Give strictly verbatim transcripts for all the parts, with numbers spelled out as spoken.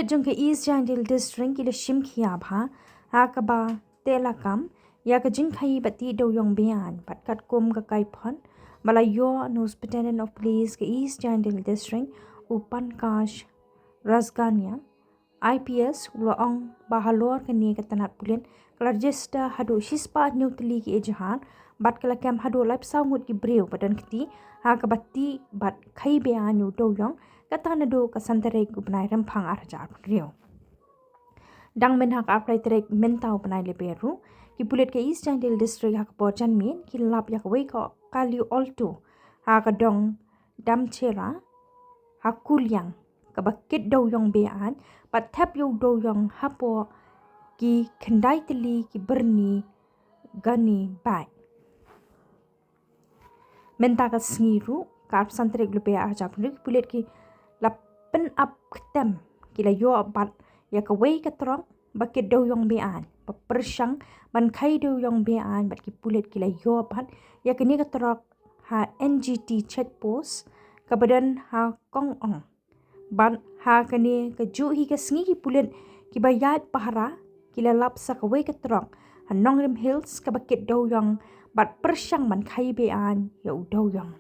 Jong ka East Jaintia Hills District ki la shim khia bha ha kaba teh lakam ïa ka jingkhaïi bad tih dewïong beaiñ bad katkum ka kaiphod ba la ïoh na u Superintendent of Police ka East Jaintia Hills District, u Pankaj Rasgania, I P S, u la ong ba halor kane ka tnat pulit ka la register haduh shispah hynñiew tylli ki ejahar bad ka la kem haduh laiphew saw ngut ki briew ba don kti ha kaba tih bad khaïi beaiñ ïa u dewïong, kata naduh ka san tarik u bnai Rymphang ar hajar arphew hynriew. Dang mynha ka arphew lai tarik mynta u bnai Lber ruh, ki pulit ka East Jaintia Hills District ha ka por janmiet ki lap ïa kawei ka kali Alto ha ka dong Damchera ha Kuliang, kaba kit dewïong beaiñ bad thep ïa u dewïong hapoh ki khyndai tylli ki byrni gunny bag. Mynta ka sngi ruh, ka arphew san tarik Lber ar hajar arphew hynriew, ki pulit ki la pynap ktem, ki la ïoh bat ïa kawei ka trok ba kit dewïong beaiñ, ba pyrshang ban khaïi dewïong beaiñ bad ki pulit ki la ïoh bat ïa kane ka trok ha N G T checkpost kaba don ha Kong Ong. Bad ha kane kajuh hi ka sngi ki pulit kiba ïaid pahara ki la lap sa kawei ka trok ha Nongrim Hills kaba kit dewïong bad pyrshang ban khaïi beaiñ ïa u dewïong.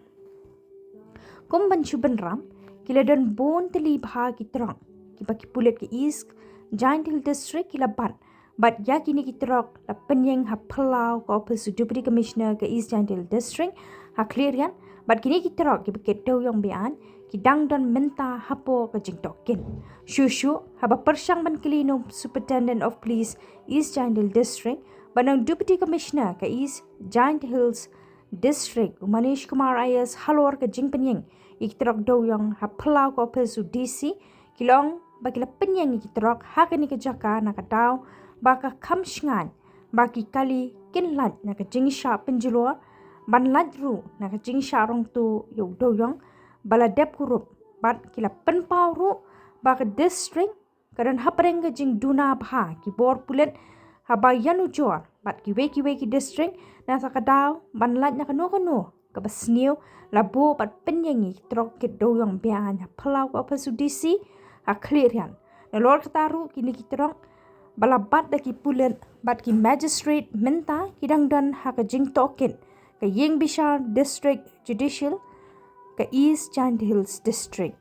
Kum ban shu bynrap, ki la don bun tylli bha ki trok kiba ki pulit ka East Jaintia Hills District ki la bat, bad ïa kine ki trok la pynïeng ha phyllaw ka ophis u Deputy Commissioner ka East Jaintia Hills District ha Khliehriat, bad kine ki trok kiba kit dewïong beaiñ ki dang don mynta hapoh ka jingtohkit. Shuh shuh, haba pyrshang ban kylli na u Superintendent of Police East Jaintia Hills District bad na u Deputy Commissioner ka East Jaintia Hills District, u Manish Kumar I A S, halor ka jingpynïeng ïa ki trok dewïong ha phyllaw ka ophis u D C, ki la ong ba ki la pynïeng ïa ki trok ha kane ka jaka na ka daw ba ka kham shngaiñ ba ki kali kin lait na ka jingshah pynjulor, ban lait ruh na ka jingshah rongtuh ïa u dewïong ba la dep kurup, bad ki la pynpaw ruh ba ka district ka don hapdeng ka jingduna bha ki bor pulit haba ïanujor bad kiwei kiwei ki district na kata ka daw ban lait na kano kano kaba sniew, la buh bad pynïeng ïa ki trok kit dewïong beaiñ ha phyllaw ka ophis u D C ha Khliehriat. Nalor kata ruh, kine ki trok ba la bat da ki pulit bad ki magistrate mynta ki dang don ha ka jingtohkit ka ïing bishar District Judicial ka East Jaintia Hills District.